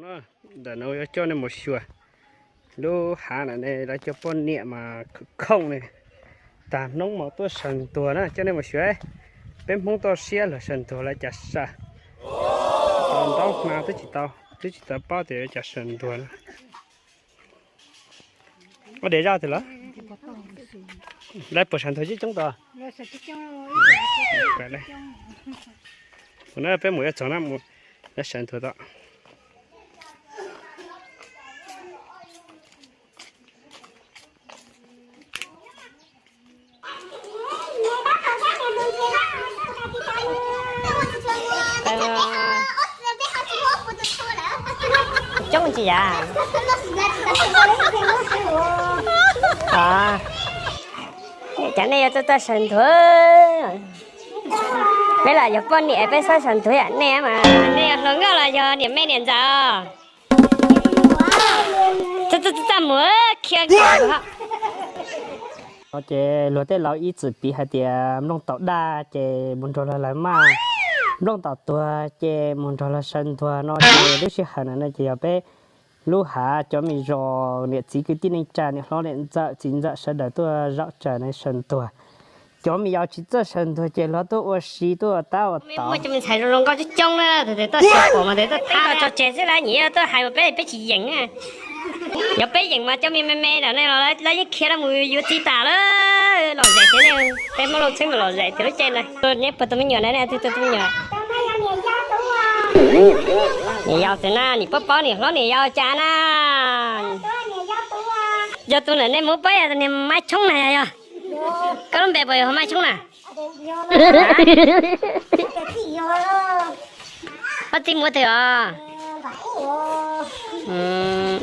Ntawm no yuav coj nej mus xyuas lub hav na ne, lawv cov poj niam mas khoom ne, tag hnub mas tuaj sawv ntuag na, coj nej mus xyuas. Peb Hmoob toj siab luag sawv ntuag lawv cas sawv. Tau ntaub hma twb tsis tau, twb tsis tau paub tias yuav cas sawv ntuag na. Ua diav zaj twg los? Lawv puas sawv ntuag coob coob tod? Ua no peb mus yuav txog na, mus lawv sawv ntuag tod. Coob tsis yam. Cov nej yuav tuaj tuaj sawv ntuag. Peb los yog poj niam peb txhob sawv ntuag yam nej mas. Nej yog hluas nkauj los yog niam me niam ntxawm? Txaj mus khiav. Ces luag tej laus ib txwm piv hais tias nplooj taus daj ces mus nrog luag lawv maj, nplooj taus tuag ces mus nrog luag sawv ntuag no ces lub sij hawm no ces yog peb lub hav cov me zos niam txiv kwv tij neej tsa niam hlob niam ntxawm txiv ntxawm sawv daws tuaj zaum tsaws ne sawv ntuag. Cov me yaus tsis txawj sawv ntuag ces luag tuaj ua si tuaj ua tab ua tod. Cov me ntxhais zoo zoo nkauj coob coob na, thaum twg tuaj xyuas pom mas thaum twg tuaj thab tso tseg xwb las, nyiam tuaj hais mas peb peb tsis yeem. Yog peb yeem mas cov me me me ntawm ne los lawv yeej khiav los mus yuav txiv tas lawm. Lom zem tiag ne, peb Hmoob Lauj Txheeb mas lom zem tiag lub caij no. Neb puas tus me nyuam na, nej twg tus me nyuam? Niam yau xwb na, nim paub paub niam hlob niam yau cas na. Yog tus ntawm nej mus paub yog niag Maiv Tshoob na yog? Koj lub npe puas yog Maiv Tshoob na? Ob txiv muab twg os?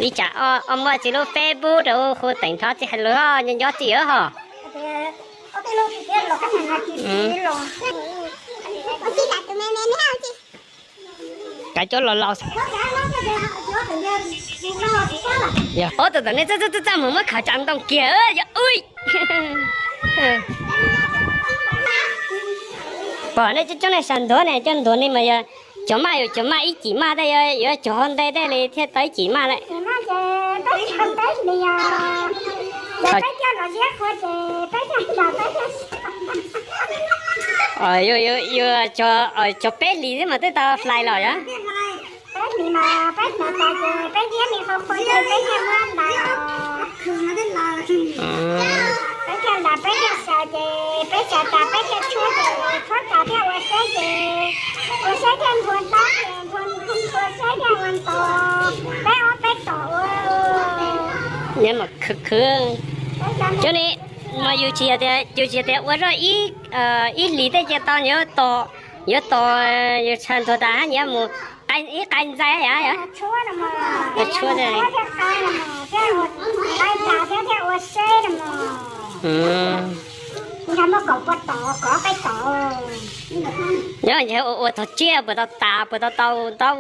Ib tsam muaj txiv lub Facebook rau hu teem nrho txiv hais lus nco txiv hos. Kav cuab los laus. Ob tug tom nej txaj txaj mus muab khaws tsav ntoo kiag yog ui. Pom nej coob coob nej sawv ntuag ne, coj ntuag ne mas yog cov maj, yog cov maj ib cim maj tej, yuav cov hauv ntej tej li thiaj tau ib cim maj lawm. Yuav cov peb hlis xwb mas twb tau hlais los yog. Peb thiaj ntas peb thiaj xyaw ces peb xyaw tas peb thiaj tshuab ces tshuab tas thiaj ua seb ces ua seb thiaj nthua ntaub ces nthua nthua seb thiaj ua nto. Peb ob peb tom ua. Khwv khwv. Cov ne, mas yus tsis yog tias, yus tsis yog tias ua zoj ib hlis tej ces tau, yuav tos, yuav tos, yus tshaw ntuag tas hab nyiav mus ib qai ntxais yom. Tshuab, nyob ntshe ua tog tsiab puas tau tas puas tau tau ntaub.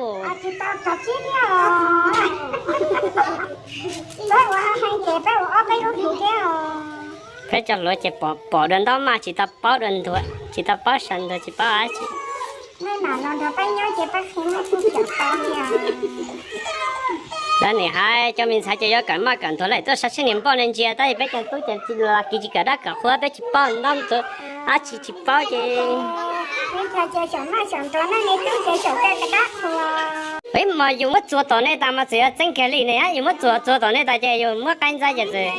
Peb cov hluas ces pom dua ntaub maj tsis tau paub dua ntuag, tsis tau paub sawv ntuag, tsis paub dab tsi. Dab nim hais cov me ntxhais ces yuav kawm maj kawm ntuag lawm tuaj sab tsheb niag npoj ne ntsia tab sis peb cov tub ces los kiv tsis kawm dab kawm qhua peb tsis paub ntaub ntawv dab tsi tsis paub ces. Peb mas yus muab txuas tom nej tas mas txawm yuav txeeb kiag li ne, yus muab txuas txuas tom nej tas ces yus muab qaib ntxaib ces txawm.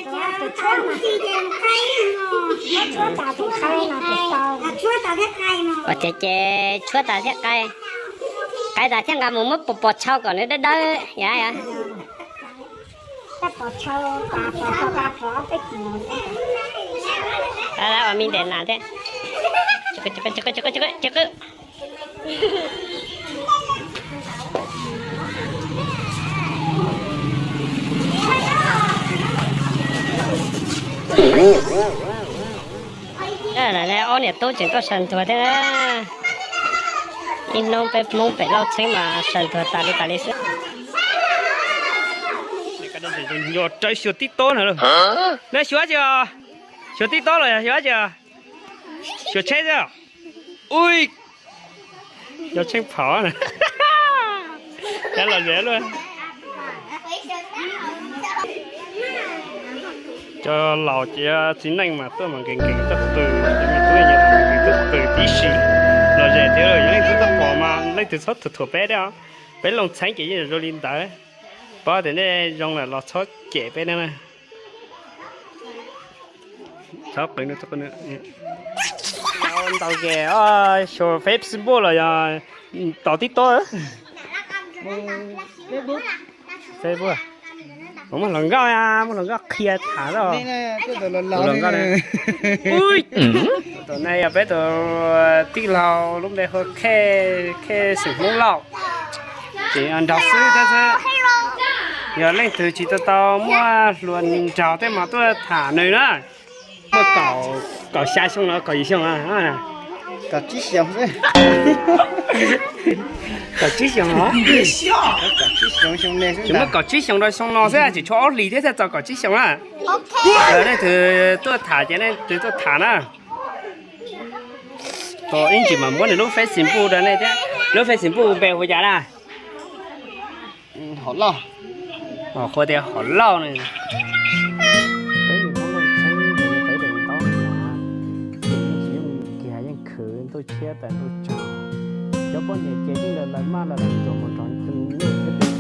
Ua tiag ces tshuab tas thiab qaib, qaib tas thiab nqa mus muab pos pos tshau kom nws dawb dawb yom. Ua me ntes nas thiab. Ob niam tub tseem tuaj sawv ntuag thiab. Ib hnub peb Hmoob pem Lauj Txheeb mas sawv ntuag tas li tas li xwb. Nyob rawv xyuas tib tob na. Neb xyuas dab tsi os? Xyuas tib tob los yog xyuas dab tsi os? Xyuas tsheb xwb. Ui, yog tsheb phaum. Cov lom zem luaj. Cov laus ces txiv neej mas tuaj mas nkees nkees tuaj qw, cov me tub me nyuam mas nkees nkees tuaj qw tib si. Los ze thiab, yog leej twg tuaj pom mas leej twg txhob thuam thuam peb thiab. Peb Looj Txheeb ces yeej zoo li ntawd. Paub tias nej zoo lawm los txhob cem peb na. Txhob qw, txhob qw. Ntau ke, xyuas Facebook los yog tos TikTok? Facebook. Muaj hluas nkauj, muaj hluas nkauj qhia tham los. Tus no yog peb tus tij laug lub npe hu Khej, Khej xeem Hmoob Lauj. Ces nrog xwb thiab xwb. Yog leej twg tsis tau tau muaj hluas nraug tej mas tuaj tham nws na. Muaj kaum xya xyoo los kaum yim xyoo? Kaum tsib xyoo xwb. Kaum tsib xyoo los? Tsis muaj kaum tsib xyoo rau xyoo no xwb, tseem tshuav ob hlis thiab thiaj txog kaum tsib xyoo na. Leej twg tuaj tham ces leej twg tuaj tham na. Ib ntsis mam muab nws lub Facebook rau nej thiab. Lub Facebook npe hu cas na? Hom Lauj. Hu tias Hom Lauj ne. Peb nws muab Looj Txheeb ces nws peb daim ntaub na, ces yeej tsis yooj yim kiag, yeej khwv ntuj tshiab tawm ntuj tsaus. Cov poj niam ces yeej lawv lawv maj lawv lawv nrog mus nrog nyuj thiab tes